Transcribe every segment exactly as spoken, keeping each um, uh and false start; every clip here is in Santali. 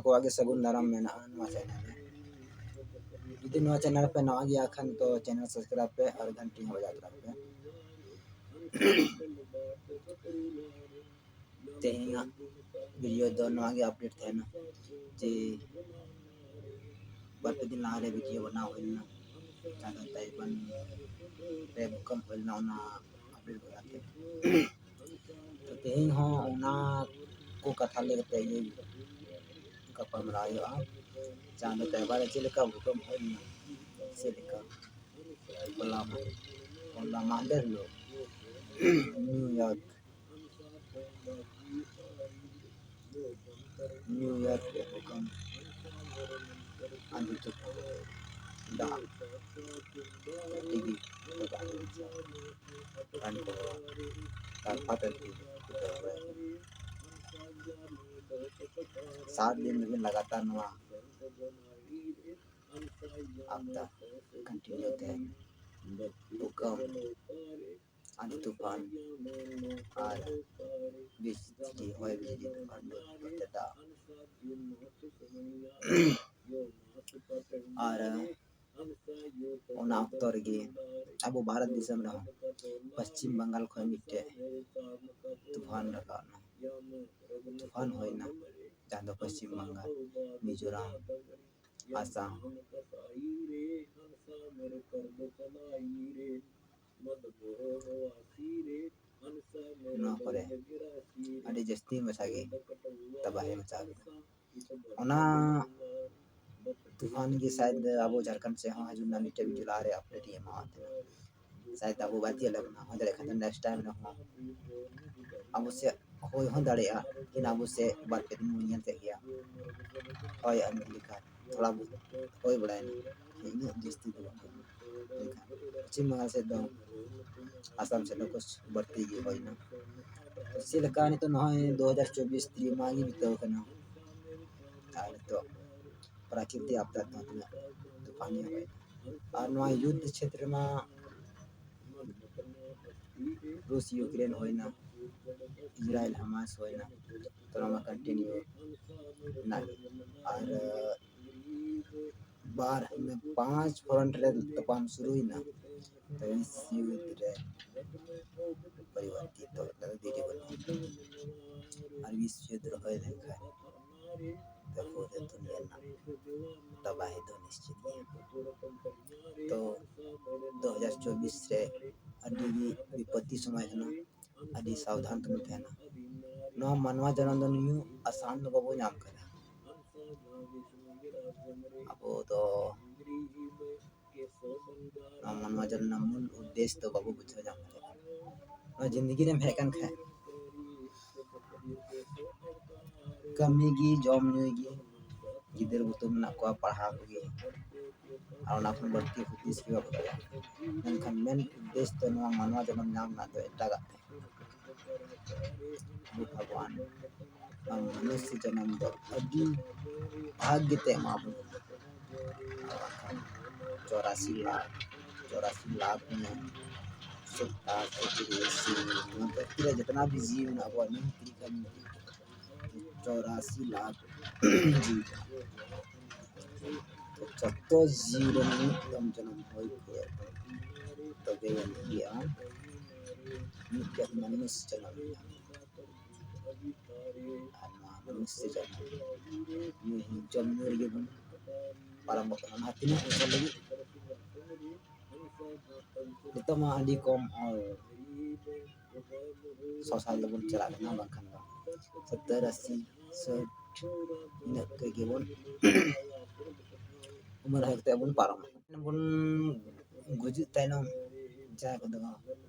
ᱠᱚᱣᱟᱜ ᱜᱮ ᱥᱟᱹᱜᱩᱱ ᱫᱟᱨᱟᱢ ᱢᱮᱱᱟᱜᱼᱟ ᱱᱚᱣᱟ ᱪᱮᱱᱮᱞ ᱨᱮ᱾ ᱡᱩᱫᱤ ᱱᱚᱣᱟ ᱪᱮᱱᱮᱞ ᱯᱮ ᱱᱟᱣᱟ ᱜᱮᱭᱟ ᱠᱷᱟᱱ ᱛᱚ ᱪᱮᱱᱮᱞ ᱥᱟᱵᱥᱠᱨᱟᱭᱤᱵᱽ ᱯᱮ ᱟᱨ ᱜᱷᱟᱱᱴᱤ ᱦᱚᱸ ᱵᱟᱡᱟᱣ ᱛᱚᱨᱟᱭ ᱯᱮ᱾ ᱛᱮᱦᱮᱧᱟᱜ ᱵᱷᱤᱰᱤᱭᱳ ᱫᱚ ᱱᱚᱣᱟ ᱜᱮ ᱟᱯᱰᱮᱴ ᱛᱟᱦᱮᱱᱟ ᱡᱮ ᱵᱟᱨ ᱯᱮ ᱫᱤᱱ ᱞᱟᱦᱟᱨᱮ ᱵᱷᱤᱰᱤᱭᱳ ᱵᱮᱱᱟᱣ ᱦᱩᱭ ᱞᱮᱱᱟ, ᱡᱟᱦᱟᱸ ᱫᱚ ᱛᱟᱭᱵᱟᱱ ᱨᱮ ᱵᱷᱩᱠᱟᱢ ᱦᱩᱭ ᱞᱮᱱᱟ, ᱚᱱᱟ ᱟᱯᱰᱮᱴ ᱵᱟᱠᱷᱨᱟ ᱛᱮ᱾ ᱛᱚ ᱛᱮᱦᱮᱧ ᱦᱚᱸ ᱚᱱᱟ ᱠᱚ ᱠᱟᱛᱷᱟ ᱞᱟᱹᱭ ᱠᱟᱛᱮ ᱜᱮ ᱜᱟᱯᱟᱞᱢᱟᱨᱟᱣ ᱦᱩᱭᱩᱜᱼᱟ᱾ ᱡᱟᱦᱟᱸ ᱫᱚ ᱛᱟᱭᱵᱟᱱ ᱨᱮ ᱪᱮᱫ ᱞᱮᱠᱟ ᱵᱷᱩᱠᱟᱢ ᱦᱩᱭ ᱞᱮᱱᱟ, ᱪᱮᱫ ᱞᱮᱠᱟ ᱦᱚᱞᱟ ᱢᱟ-, ᱦᱚᱞᱟ ᱢᱟᱦᱫᱮᱨ ᱦᱤᱞᱳᱜ ᱱᱤᱭᱩᱭᱚᱨᱠ ᱱᱤᱭᱩᱭᱚᱨᱠ ᱨᱮ ᱦᱩᱠᱟᱢ ᱟᱸᱡᱮᱫ ᱪᱟᱵᱟ, ᱫᱟᱜ ᱟᱹᱰᱤ ᱜᱮ ᱫᱟᱜ ᱞᱮᱱᱟ᱾ ᱨᱟᱱ ᱠᱚ ᱛᱟᱨᱯᱟᱛᱮ ᱥᱟᱛ ᱫᱤᱱ ᱫᱷᱟᱹᱵᱤᱡ ᱞᱟᱜᱟᱛᱟᱨ ᱱᱚᱣᱟ ᱟᱯᱫᱟ ᱠᱚᱱᱴᱤᱱᱤᱭᱩ ᱛᱮ ᱦᱩᱠᱟᱢ ᱟᱸᱫᱷᱤ ᱛᱩᱯᱷᱟᱱ ᱟᱨ ᱵᱤᱡᱽᱞᱤ, ᱦᱚᱭ ᱵᱤᱡᱽᱞᱤ ᱛᱩᱯᱷᱟᱱ ᱰᱩᱰᱨᱩ ᱠᱟᱛᱮ ᱫᱟᱜ᱾ ᱟᱨ ᱚᱱᱟ ᱚᱠᱛᱚ ᱨᱮᱜᱮ ᱟᱵᱚ ᱵᱷᱟᱨᱚᱛ ᱫᱤᱥᱚᱢ ᱨᱮᱦᱚᱸ ᱯᱚᱥᱪᱤᱢ ᱵᱟᱝᱜᱟᱞ ᱠᱷᱚᱱ ᱢᱤᱫᱴᱮᱡ ᱛᱩᱯᱷᱟᱱ ᱨᱟᱠᱟᱵ ᱮᱱᱟ, ᱛᱩᱯᱷᱟᱱ ᱦᱩᱭᱱᱟ, ᱡᱟᱦᱟᱸ ᱫᱚ ᱯᱚᱥᱪᱤᱢ ᱵᱟᱝᱜᱟᱞ, ᱢᱤᱡᱳᱨᱟᱢ, ᱟᱥᱟᱢ, ᱱᱚᱣᱟ ᱠᱚᱨᱮ ᱟᱹᱰᱤ ᱡᱟᱹᱥᱛᱤ ᱢᱟᱪᱷᱟ ᱜᱮ ᱛᱟᱵᱟᱦᱤ ᱢᱟᱪᱟᱣ ᱠᱮᱫᱟ᱾ ᱚᱱᱟ ᱛᱩᱯᱷᱟᱱ ᱜᱮ ᱥᱟᱭᱮᱫ ᱟᱵᱚ ᱡᱷᱟᱲᱠᱷᱚᱸᱰ ᱥᱮᱫ ᱦᱚᱸ ᱦᱤᱡᱩᱜ ᱨᱮᱱᱟᱜ ᱢᱤᱫᱴᱮᱡ ᱵᱷᱤᱰᱤᱭᱳ ᱞᱟᱦᱟᱨᱮ ᱟᱯᱰᱮᱴ ᱤᱧ ᱮᱢᱟᱣᱟᱫ ᱛᱟᱦᱮᱱᱟ᱾ ᱥᱟᱭᱮᱫ ᱟᱵᱚ ᱵᱟᱭ ᱛᱤᱭᱳᱜ ᱞᱮᱵᱚᱱᱟ, ᱦᱩᱭ ᱫᱟᱲᱮᱭᱟᱜ ᱠᱷᱟᱱ ᱫᱚ ᱱᱮᱠᱥᱴ ᱴᱟᱭᱤᱢ ᱨᱮᱦᱚᱸ ᱟᱵᱚ ᱥᱮᱫ ᱦᱩᱭ ᱦᱚᱸ ᱫᱟᱲᱮᱭᱟᱜᱼᱟ, ᱞᱮᱠᱤᱱ ᱟᱵᱚ ᱥᱮᱫ ᱵᱟᱨ ᱯᱮ ᱫᱤᱱ ᱵᱚᱱ ᱧᱮᱞ ᱠᱮᱫ ᱜᱮᱭᱟ, ᱦᱚᱭ ᱟᱸᱫᱷᱤ ᱞᱮᱠᱟ ᱛᱷᱚᱲᱟ ᱵᱚᱦᱩᱛ ᱦᱩᱭ ᱵᱟᱲᱟᱭᱮᱱᱟ, ᱩᱱᱟᱹᱜ ᱡᱟᱹᱥᱛᱤ ᱫᱚ ᱵᱟᱝ ᱦᱩᱭ ᱞᱮᱱᱟ᱾ ᱢᱮᱱᱠᱷᱟᱱ ᱯᱚᱪᱷᱤᱢ ᱵᱟᱝᱜᱟᱞ ᱥᱮᱫ ᱫᱚ ᱟᱥᱟᱢ ᱥᱮᱫ ᱫᱚ ᱠᱩᱪ ᱵᱟᱹᱲᱛᱤ ᱜᱮ ᱦᱩᱭᱱᱟ᱾ ᱛᱚ ᱪᱮᱫ ᱞᱮᱠᱟ ᱱᱤᱛᱚᱜ ᱱᱚᱜᱼᱚᱭ ᱫᱩ ᱦᱟᱡᱟᱨ ᱪᱚᱵᱵᱤᱥ ᱛᱤᱨᱤᱥ ᱢᱟᱦᱟ ᱜᱮ ᱵᱤᱛᱟᱹᱣ ᱠᱟᱱᱟ, ᱟᱨ ᱱᱤᱛᱚᱜ ᱯᱨᱟᱠᱨᱤᱛᱤᱠ ᱟᱯᱫᱟ ᱛᱮᱦᱚᱸ ᱛᱤᱱᱟᱹᱜ ᱛᱩᱯᱷᱟᱱ ᱦᱩᱭᱱᱟ᱾ ᱟᱨ ᱱᱚᱣᱟ ᱡᱩᱫᱽᱫᱷ ᱪᱷᱮᱛᱨᱚ ᱢᱟ ᱨᱩᱥ ᱤᱭᱩᱠᱨᱮᱱ ᱦᱩᱭᱱᱟ, ᱤᱡᱽᱨᱟᱭᱮᱞ ᱦᱟᱢᱟᱥ ᱦᱩᱭᱱᱟ, ᱛᱚ ᱱᱚᱣᱟ ᱢᱟ continue ᱢᱮᱱᱟᱜ ᱜᱮ᱾ ᱟᱨ ᱵᱟᱨ ᱯᱟᱸᱪ front ᱨᱮ ᱛᱟᱯᱟᱢ ᱥᱩᱨᱩᱭᱮᱱᱟ, ᱛᱚ ᱤᱥ ᱭᱩᱫᱽ ᱨᱮ ᱯᱚᱨᱤᱵᱚᱨᱛᱤᱛᱚ ᱫᱷᱤᱨᱮ ᱵᱚᱱ ᱟᱨ ᱤᱥ ᱭᱩᱫᱽ ᱨᱚᱦᱚᱭ ᱞᱮᱱᱠᱷᱟᱱ ᱛᱚ ᱯᱩᱨᱟᱹ ᱫᱩᱱᱤᱭᱟᱹ ᱨᱮᱱᱟᱜ ᱛᱟᱵᱟᱦᱤ ᱫᱚ ᱱᱤᱥᱪᱤᱛ ᱜᱮᱭᱟ᱾ ᱛᱚ ᱫᱩ ᱦᱟᱡᱟᱨ ᱪᱚᱵᱵᱤᱥ ᱨᱮ ᱟᱹᱰᱤ ᱜᱮ ᱵᱤᱯᱚᱛᱛᱤ ᱥᱚᱢᱚᱭ ᱠᱟᱱᱟ, ᱟᱹᱰᱤ ᱥᱟᱵᱫᱷᱟᱱ ᱛᱮᱵᱚᱱ ᱛᱟᱦᱮᱱᱟ᱾ ᱱᱚᱣᱟ ᱢᱟᱱᱣᱟ ᱡᱚᱱᱚᱢ ᱫᱚ ᱱᱩᱭ ᱟᱥᱟᱱ ᱫᱚ ᱵᱟᱵᱚ ᱧᱟᱢ ᱠᱟᱫᱟ᱾ ᱟᱵᱚ ᱫᱚ ᱱᱚᱣᱟ ᱢᱟᱱᱣᱟ ᱡᱚᱱᱚᱢ ᱨᱮᱱᱟᱜ ᱢᱩᱞ ᱩᱫᱽᱫᱮᱥ ᱫᱚ ᱵᱟᱵᱚ ᱵᱩᱡᱷᱟᱹᱣ ᱧᱟᱢ ᱫᱟᱲᱮᱭᱟᱜ ᱠᱟᱱᱟ᱾ ᱱᱚᱣᱟ ᱡᱤᱱᱫᱮᱜᱤ ᱨᱮᱢ ᱦᱮᱡ ᱟᱠᱟᱱ ᱠᱷᱟᱱ ᱠᱟᱹᱢᱤ ᱜᱮ, ᱡᱚᱢ ᱧᱩᱭ ᱜᱮ, ᱜᱤᱫᱟᱹᱨ ᱵᱩᱛᱟᱹ ᱢᱮᱱᱟᱜ ᱠᱚᱣᱟ, ᱯᱟᱲᱦᱟᱣ ᱠᱚᱜᱮ, ᱟᱨ ᱚᱱᱟ ᱠᱷᱚᱱ ᱵᱟᱹᱲᱛᱤ ᱦᱩᱫᱤᱥ ᱜᱮ ᱵᱟᱵᱚ ᱫᱟᱲᱮᱭᱟᱜ ᱠᱟᱱᱟ᱾ ᱢᱮᱱᱠᱷᱟᱱ ᱢᱮᱱ ᱩᱫᱽᱫᱮᱥ ᱫᱚ ᱱᱚᱣᱟ ᱢᱟᱱᱣᱟ ᱡᱚᱱᱚᱢ ᱧᱟᱢ ᱨᱮᱱᱟᱜ ᱫᱚ ᱮᱴᱟᱜᱟᱜ ᱛᱟᱦᱮᱸ ᱠᱟᱱᱟ᱾ ᱦᱮ ᱵᱷᱟᱜᱽᱣᱟᱱ, ᱟᱢ ᱢᱟᱹᱱᱩᱥ ᱡᱚᱱᱚᱢ ᱫᱚ ᱟᱹᱰᱤ ᱵᱷᱟᱜᱽ ᱜᱮᱛᱮ ᱮᱢᱟ ᱵᱚᱱ ᱠᱟᱱᱟ᱾ ᱟᱨ ᱵᱟᱝᱠᱷᱟᱱ ᱪᱚᱨᱟᱥᱤ ᱞᱟᱠᱷ, ᱪᱚᱨᱟᱥᱤ ᱞᱟᱠᱷ ᱢᱟᱱᱮ ᱥᱚᱛᱛᱟ, ᱥᱚᱛᱛᱤᱨᱤ, ᱟᱥᱤ, ᱱᱚᱣᱟ ᱫᱷᱟᱹᱨᱛᱤ ᱨᱮ ᱡᱚᱛᱚᱱᱟᱜ ᱜᱮ ᱡᱤᱣᱤ ᱢᱮᱱᱟᱜ ᱠᱚᱣᱟ, ᱱᱤᱭᱟᱹ ᱯᱨᱤᱛᱷᱤᱵᱤ ᱨᱮ ᱪᱚᱨᱟᱥᱤ ᱞᱟᱠᱷ ᱡᱤᱣᱤ ᱠᱟᱱᱟ᱾ ᱛᱚ ᱡᱚᱛᱚ ᱡᱤᱣᱤ ᱨᱮ ᱢᱤᱫ ᱫᱚᱢ ᱡᱚᱱᱚᱢ ᱦᱩᱭ ᱠᱚᱜᱼᱟ, ᱛᱚᱵᱮ ᱟᱹᱱᱤᱡ ᱜᱮ ᱟᱢ ᱢᱤᱫᱴᱮᱱ ᱢᱟᱹᱱᱩᱥ ᱡᱚᱱᱚᱢ ᱧᱟᱢ᱾ ᱟᱨ ᱱᱚᱣᱟ ᱢᱟᱹᱱᱩᱥ ᱡᱚᱱᱚᱢ ᱱᱤᱭᱟᱹ ᱡᱚᱢ ᱧᱩ ᱨᱮᱜᱮ ᱵᱚᱱ ᱯᱟᱨᱚᱢᱚᱜ ᱠᱟᱱᱟ᱾ ᱚᱱᱟ ᱛᱤᱱᱟᱹᱜ ᱵᱚᱪᱷᱚᱨ ᱞᱟᱹᱜᱤᱫ? ᱱᱤᱛᱚᱜ ᱢᱟ ᱟᱹᱰᱤ ᱠᱚᱢ ᱦᱚᱲ ᱥᱚᱝᱥᱟᱨ ᱫᱚᱵᱚᱱ ᱪᱟᱞᱟᱜ ᱠᱟᱱᱟ, ᱵᱟᱝᱠᱷᱟᱱ ᱫᱚ ᱥᱚᱛᱛᱚᱨ, ᱟᱥᱤ, ᱥᱟᱴ ᱤᱱᱟᱹᱜ ᱨᱮᱜᱮ ᱵᱚᱱ ᱩᱢᱮᱨ ᱦᱩᱭ ᱠᱟᱛᱮ ᱵᱚᱱ ᱯᱟᱨᱚᱢᱟ᱾ ᱵᱚᱱ ᱜᱩᱡᱩᱜ ᱛᱟᱭᱱᱚᱢ ᱡᱟᱦᱟᱸᱭ ᱠᱚᱫᱚ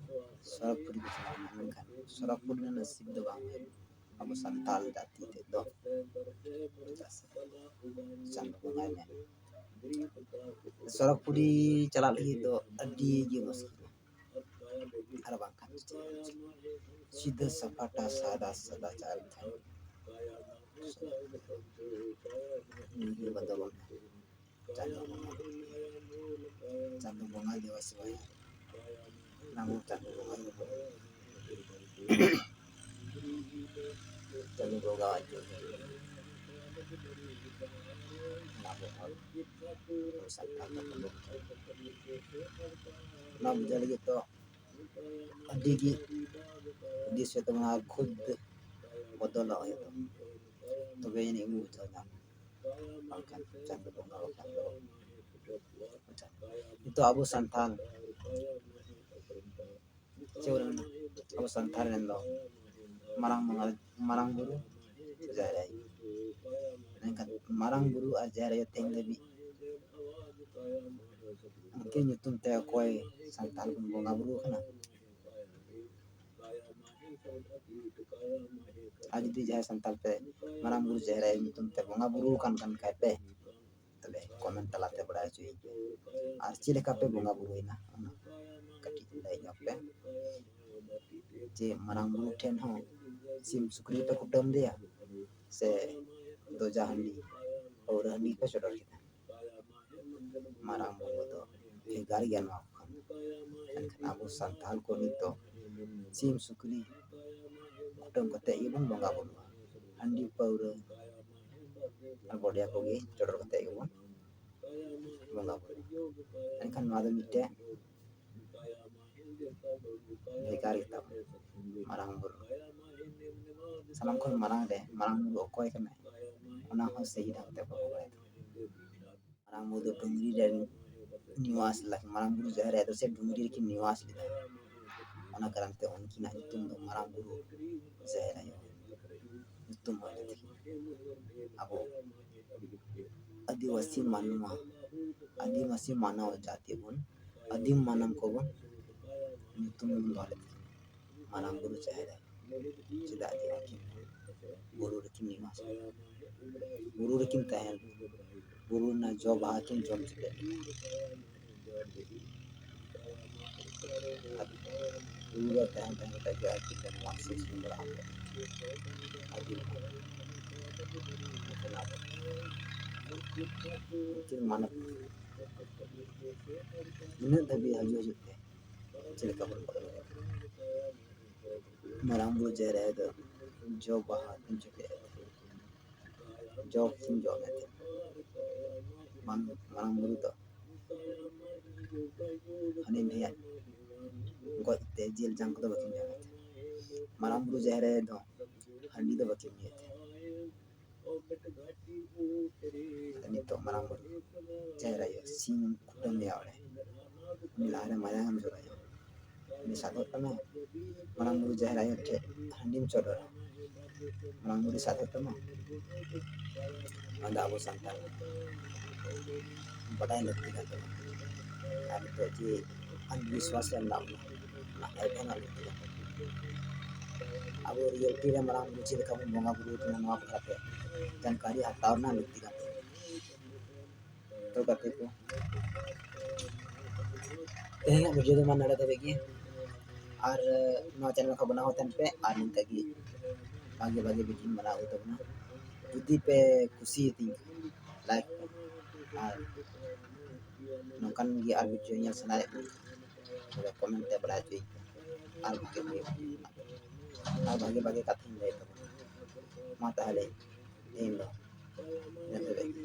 ᱥᱚᱨᱚᱜᱽᱯᱩᱨᱤ ᱠᱚ ᱪᱟᱞᱟᱜ ᱠᱟᱱᱟ, ᱢᱮᱱᱠᱷᱟᱱ ᱥᱚᱨᱚᱜᱽᱯᱩᱨᱤ ᱨᱮᱱᱟᱜ ᱱᱟᱥᱤᱵ ᱫᱚ ᱵᱟᱝ ᱦᱩᱭᱩᱜᱼᱟ ᱟᱵᱚ ᱥᱟᱱᱛᱟᱲ ᱡᱟᱹᱛᱤ ᱛᱮᱫ ᱫᱚ᱾ ᱪᱮᱫᱟᱜ ᱥᱮ ᱪᱟᱸᱫᱚ ᱵᱚᱸᱜᱟᱭ ᱢᱮᱱ, ᱥᱚᱨᱚᱜᱽᱯᱩᱨᱤ ᱪᱟᱞᱟᱜ ᱞᱟᱹᱜᱤᱫ ᱫᱚ ᱟᱹᱰᱤ ᱜᱮ ᱢᱩᱥᱠᱤᱞᱟ᱾ ᱟᱨ ᱵᱟᱝᱠᱷᱟᱱ ᱪᱮᱫ ᱮᱢ ᱪᱤᱠᱟᱹᱭᱟ? ᱥᱤᱫᱷᱟᱹ ᱥᱟᱯᱟᱴᱟ ᱥᱟᱫᱟ ᱥᱟᱫᱟ ᱪᱟᱞ ᱛᱟᱦᱮᱱ᱾ ᱱᱤᱭᱟᱹ ᱵᱚᱫᱚᱞ ᱢᱮ᱾ ᱪᱟᱸᱫᱚ ᱵᱚᱸᱜᱟ, ᱪᱟᱸᱫᱚ ᱵᱚᱸᱜᱟ ᱫᱮᱵᱟ ᱥᱮᱵᱟᱭᱟ᱾ ᱱᱟᱢ ᱪᱟᱸᱫᱚ ᱵᱚᱸᱜᱟ ᱫᱮᱵᱟ᱾ ᱪᱟᱸᱫᱚ ᱡᱚᱜᱟᱣ ᱟᱹᱪᱩᱨ ᱦᱩᱭᱩᱜᱼᱟ᱾ ᱚᱱᱟ ᱠᱚ ᱦᱚᱲ ᱥᱟᱱᱛᱟᱲ ᱠᱟᱛᱷᱟ ᱵᱚᱱ ᱚᱱᱟ ᱵᱩᱡᱷᱟᱹᱣ ᱞᱟᱹᱜᱤᱫ ᱫᱚ ᱟᱹᱰᱤ ᱜᱮ ᱦᱩᱫᱤᱥ ᱦᱩᱭᱩᱜ ᱛᱟᱵᱚᱱᱟ ᱟᱨ ᱠᱷᱩᱫ ᱵᱚᱫᱚᱞᱚᱜ ᱦᱩᱭᱩᱜ ᱛᱟᱵᱚᱱᱟ᱾ ᱛᱚᱵᱮ ᱟᱹᱱᱤᱡ ᱵᱚᱱ ᱵᱩᱡᱷᱟᱹᱣ ᱧᱟᱢᱟ᱾ ᱵᱟᱝᱠᱷᱟᱱ ᱪᱟᱸᱫᱚ ᱵᱚᱸᱜᱟ ᱵᱟᱠᱷᱟᱱ ᱫᱚ ᱱᱤᱛᱚᱜ ᱟᱵᱚ ᱥᱟᱱᱛᱟᱲ ᱪᱮᱫ ᱵᱚᱱ ᱢᱮᱱᱟ? ᱟᱵᱚ ᱥᱟᱱᱛᱟᱲ ᱨᱮᱱ ᱫᱚ ᱢᱟᱨᱟᱝ ᱵᱚᱸᱜᱟ, ᱢᱟᱨᱟᱝ ᱵᱩᱨᱩ, ᱡᱟᱦᱮᱨ ᱟᱭᱳ᱾ ᱢᱮᱱᱠᱷᱟᱱ ᱢᱟᱨᱟᱝ ᱵᱩᱨᱩ ᱟᱨ ᱡᱟᱦᱮᱨ ᱟᱭᱳ ᱛᱮᱦᱮᱧ ᱫᱷᱟᱹᱵᱤᱡ ᱩᱱᱠᱤᱱ ᱧᱩᱛᱩᱢ ᱛᱮ ᱚᱠᱚᱭ ᱥᱟᱱᱛᱟᱲ ᱵᱚᱱ ᱵᱚᱸᱜᱟ ᱵᱩᱨᱩ ᱟᱠᱟᱱᱟ? ᱟᱨ ᱡᱩᱫᱤ ᱡᱟᱦᱟᱸᱭ ᱥᱟᱱᱛᱟᱲ ᱯᱮ ᱢᱟᱨᱟᱝ ᱵᱩᱨᱩ ᱡᱟᱦᱮᱨ ᱟᱭᱳ ᱧᱩᱛᱩᱢ ᱛᱮ ᱵᱚᱸᱜᱟ ᱵᱩᱨᱩ ᱟᱠᱟᱱ ᱠᱟᱱ ᱠᱷᱟᱡ ᱯᱮ, ᱛᱚᱵᱮ comment ᱛᱟᱞᱟᱛᱮ ᱵᱟᱲᱟᱭ ᱦᱚᱪᱚᱭᱤᱧ ᱯᱮ᱾ ᱟᱨ ᱪᱮᱫ ᱞᱮᱠᱟ ᱯᱮ ᱵᱚᱸᱜᱟ ᱵᱩᱨᱩᱭᱮᱱᱟ ᱚᱱᱟ ᱠᱟᱹᱴᱤᱡ ᱞᱟᱹᱭ ᱧᱚᱜ ᱯᱮ᱾ ᱡᱮ ᱢᱟᱨᱟᱝ ᱵᱩᱨᱩ ᱴᱷᱮᱱ ᱦᱚᱸ ᱥᱤᱢ ᱥᱩᱠᱨᱤ ᱯᱮ ᱠᱩᱴᱟᱹᱢ ᱞᱮᱭᱟ ᱥᱮ ᱫᱚᱡᱟ ᱦᱟᱺᱰᱤ, ᱯᱟᱹᱣᱨᱟᱹ ᱦᱟᱺᱰᱤ ᱯᱮ ᱪᱚᱰᱚᱨ ᱠᱮᱫᱟ? ᱢᱟᱨᱟᱝ ᱵᱩᱨᱩ ᱫᱚ ᱵᱷᱮᱜᱟᱨ ᱜᱮᱭᱟ ᱱᱚᱣᱟ ᱠᱚ ᱠᱷᱚᱱ᱾ ᱢᱮᱱᱠᱷᱟᱱ ᱟᱵᱚ ᱥᱟᱱᱛᱟᱲ ᱠᱚ ᱱᱤᱛᱚᱜ ᱥᱤᱢ ᱥᱩᱠᱨᱤ ᱠᱩᱴᱟᱹᱢ ᱠᱟᱛᱮ ᱜᱮᱵᱚᱱ ᱵᱚᱸᱜᱟ ᱵᱩᱨᱩᱜᱼᱟ᱾ ᱦᱟᱺᱰᱤ ᱯᱟᱹᱣᱨᱟᱹ ᱟᱨ ᱵᱚᱰᱭᱟ ᱠᱚᱜᱮ ᱪᱚᱰᱚᱨ ᱠᱟᱛᱮ ᱜᱮᱵᱚᱱ ᱵᱚᱸᱜᱟ ᱵᱩᱨᱩᱜᱼᱟ᱾ ᱮᱱᱠᱷᱟᱱ ᱱᱚᱣᱟ ᱫᱚ ᱢᱤᱫᱴᱮᱱ ᱵᱷᱮᱜᱟᱨ ᱜᱮᱛᱟ ᱵᱚᱱᱟ᱾ ᱢᱟᱨᱟᱝ ᱵᱩᱨᱩ ᱥᱟᱱᱟᱢ ᱠᱷᱚᱱ ᱢᱟᱨᱟᱝ ᱨᱮ ᱢᱟᱨᱟᱝ ᱵᱩᱨᱩ ᱚᱠᱚᱭ ᱠᱟᱱᱟᱭ, ᱚᱱᱟ ᱦᱚᱸ ᱥᱟᱹᱦᱤ ᱰᱟᱦᱟᱨ ᱛᱮ ᱵᱟᱵᱚᱱ ᱵᱟᱲᱟᱭ ᱛᱟᱵᱚᱱᱟ᱾ ᱢᱟᱨᱟᱝ ᱵᱩᱨᱩ ᱫᱚ ᱰᱩᱝᱨᱤ ᱨᱮ ᱱᱤᱣᱟᱥ ᱞᱮᱫᱟ᱾ ᱢᱟᱨᱟᱝ ᱵᱩᱨᱩ ᱡᱟᱦᱮᱨ ᱟᱭᱳ ᱫᱚ ᱥᱮ ᱰᱩᱝᱨᱤ ᱨᱮᱠᱤᱱ ᱱᱤᱣᱟᱥ ᱞᱮᱫᱟ᱾ ᱚᱱᱟ ᱠᱟᱨᱚᱱ ᱛᱮ ᱩᱱᱠᱤᱱᱟᱜ ᱧᱩᱛᱩᱢ ᱫᱚ ᱢᱟᱨᱟᱝ ᱵᱩᱨᱩ ᱡᱟᱦᱮᱨ ᱟᱭᱳ ᱧᱩᱛᱩᱢ ᱦᱩᱭ ᱞᱮᱱ ᱛᱟᱹᱠᱤᱱᱟ᱾ ᱟᱵᱚ ᱟᱹᱫᱤᱵᱟᱹᱥᱤ ᱢᱟᱱᱣᱟ, ᱟᱹᱫᱤᱵᱟᱹᱥᱤ ᱢᱟᱱᱣ ᱡᱟᱹᱛᱤ ᱵᱚᱱ, ᱟᱹᱫᱤᱢ ᱢᱟᱱᱟᱣ ᱠᱚᱵᱚᱱ ᱧᱩᱛᱩᱢ ᱵᱚᱱ ᱫᱚᱦᱚ ᱞᱮᱫ ᱛᱟᱹᱠᱤᱱᱟ ᱢᱟᱨᱟᱝ ᱵᱩᱨᱩ ᱡᱟᱦᱮᱨ ᱟᱭᱳ᱾ ᱪᱮᱫᱟᱜ ᱡᱮ ᱩᱱᱠᱤᱱ ᱵᱩᱨᱩ ᱨᱮᱠᱤᱱ ᱱᱤᱣᱟᱥ ᱞᱮᱫᱟ, ᱵᱩᱨᱩ ᱨᱮᱠᱤᱱ ᱛᱟᱦᱮᱸ ᱞᱮᱱᱟ, ᱵᱩᱨᱩ ᱨᱮᱱᱟᱜ ᱡᱚ ᱵᱟᱦᱟ ᱠᱤᱱ ᱡᱚᱢ ᱪᱮᱫ ᱞᱮᱫᱟ᱾ ᱟᱨ ᱵᱩᱨᱩ ᱨᱮ ᱛᱟᱦᱮᱸ ᱛᱟᱦᱮᱸ ᱠᱟᱛᱮ ᱜᱮ ᱟᱹᱠᱤᱱ ᱫᱚ ᱱᱚᱣᱟ ᱥᱤᱥᱴᱮᱢ ᱨᱮ ᱟᱵᱚ ᱟᱹᱫᱤᱢ ᱠᱟᱱᱟ᱾ ᱢᱮᱱᱠᱷᱟᱱ ᱟᱵᱚ ᱩᱱᱠᱤᱱ ᱢᱟᱱᱚᱛ ᱱᱤᱱᱟᱹᱜ ᱫᱷᱟᱹᱵᱤᱡ ᱦᱤᱡᱩᱜ ᱦᱤᱡᱩᱜ ᱛᱮ ᱪᱮᱫ ᱞᱮᱠᱟ ᱵᱚᱱ ᱵᱚᱫᱚᱞ ᱫᱟᱲᱮᱭᱟᱜᱼᱟ? ᱢᱟᱨᱟᱝ ᱵᱩᱨᱩ ᱡᱟᱦᱮᱨ ᱟᱭᱳ ᱫᱚ ᱡᱚ ᱵᱟᱦᱟ ᱠᱤᱱ ᱪᱚᱯᱮᱫ ᱛᱟᱦᱮᱸᱫ, ᱡᱚ ᱠᱤᱱ ᱡᱚᱢᱮᱫ ᱛᱟᱦᱮᱸᱫ᱾ ᱢᱟᱨᱟᱝ ᱵᱩᱨᱩ ᱫᱚ ᱦᱟᱹᱱᱤ ᱱᱟᱹᱭᱟᱜ ᱜᱚᱡ ᱛᱮ ᱡᱤᱞ ᱡᱟᱝ ᱠᱚᱫᱚ ᱵᱟᱹᱠᱤᱱ ᱡᱚᱢᱮᱫ ᱛᱟᱦᱮᱸᱫ᱾ ᱢᱟᱨᱟᱝ ᱵᱩᱨᱩ ᱡᱟᱦᱮᱨ ᱟᱭᱳ ᱫᱚ ᱦᱟᱺᱰᱤ ᱫᱚ ᱵᱟᱹᱠᱤᱱ ᱧᱩᱭᱮᱫ ᱛᱟᱦᱮᱸᱫ᱾ ᱱᱤᱛᱚᱜ ᱢᱟᱨᱟᱝ ᱵᱩᱨᱩ ᱡᱟᱦᱮᱨ ᱟᱭᱳ ᱥᱤᱢ ᱠᱩᱴᱟᱹᱢ ᱮᱭᱟ ᱚᱸᱰᱮ, ᱩᱱᱤ ᱞᱟᱦᱟᱨᱮ ᱢᱟᱭᱟᱢ ᱮᱢ ᱡᱚᱨᱟᱭᱟ᱾ ᱩᱱᱤ ᱥᱟᱫᱚᱜ ᱛᱟᱢᱟ, ᱢᱟᱨᱟᱝ ᱵᱩᱨᱩ ᱡᱟᱦᱮᱨ ᱟᱭᱳ ᱴᱷᱮᱱ ᱦᱟᱺᱰᱤᱢ ᱪᱚᱰᱚᱨᱟ, ᱢᱟᱨᱟᱝ ᱵᱩᱨᱩ ᱥᱟᱫᱚᱜ ᱛᱟᱢᱟ᱾ ᱚᱱᱟ ᱫᱚ ᱟᱵᱚ ᱥᱟᱱᱛᱟᱲ ᱵᱟᱰᱟᱭ ᱞᱟᱹᱠᱛᱤ ᱠᱟᱱ ᱛᱟᱵᱚᱱᱟ᱾ ᱟᱨ ᱱᱤᱛᱚᱜ ᱡᱮ ᱟᱱᱫᱷᱵᱤᱥᱣᱟᱥ ᱨᱮ ᱢᱮᱱᱟᱜ ᱵᱚᱱᱟ, ᱚᱱᱟ ᱮᱲᱮ ᱨᱮᱱᱟᱜ ᱞᱟᱹᱠᱛᱤ ᱠᱟᱱ ᱛᱟᱵᱚᱱᱟ᱾ ᱟᱵᱚ reality ᱨᱮ ᱢᱟᱨᱟᱝ ᱵᱩᱨᱩ ᱪᱮᱫ ᱞᱮᱠᱟ ᱵᱚᱱ ᱵᱚᱸᱜᱟ ᱵᱩᱨᱩ ᱟᱠᱟᱱᱟ, ᱱᱚᱣᱟ ᱵᱟᱠᱷᱨᱟ ᱛᱮ ᱡᱟᱱᱠᱟᱨᱤ ᱦᱟᱛᱟᱣ ᱨᱮᱱᱟᱜ ᱞᱟᱹᱠᱛᱤ ᱠᱟᱱ ᱛᱟᱵᱚᱱᱟ᱾ ᱛᱚ ᱜᱟᱛᱮ ᱠᱚ, ᱛᱮᱦᱮᱧᱟᱜ video ᱫᱚ ᱢᱟ ᱱᱚᱰᱮ ᱫᱷᱟᱹᱵᱤᱡ ᱜᱮ᱾ ᱟᱨ ᱱᱚᱣᱟ channel ᱠᱚ ᱵᱮᱱᱟᱣ ᱦᱟᱛᱟᱲ ᱯᱮ ᱟᱨ ᱱᱤᱝᱠᱟ ᱜᱮ ᱵᱷᱟᱜᱮ ᱵᱷᱟᱜᱮ video ᱵᱮᱱᱟᱣ ᱟᱹᱜᱩ ᱛᱟᱵᱚᱱᱟ᱾ ᱡᱩᱫᱤ ᱯᱮ ᱠᱩᱥᱤᱭᱟᱛᱤᱧ ᱠᱷᱟᱱ like ᱯᱮ, ᱟᱨ ᱱᱚᱝᱠᱟᱱ ᱜᱮ ᱟᱨ video ᱧᱮᱞ ᱥᱟᱱᱟᱭᱮᱫ ᱢᱮ ᱛᱚᱵᱮ comment ᱛᱮ ᱵᱟᱲᱟᱭ ᱦᱚᱪᱚᱭᱤᱧ ᱯᱮ᱾ ᱟᱨ ᱵᱷᱟᱜᱮ ᱵᱷᱟᱜᱮ ᱟᱨ ᱵᱷᱟᱜᱮ ᱵᱷᱟᱜᱮ ᱠᱟᱛᱷᱟᱧ ᱞᱟᱹᱭ ᱛᱟᱵᱚᱱᱟ᱾ ᱢᱟ ᱛᱟᱦᱚᱞᱮ ᱛᱮᱦᱮᱧ ᱫᱚ ᱤᱱᱟᱹ ᱫᱷᱟᱹᱵᱤᱡ ᱜᱮ᱾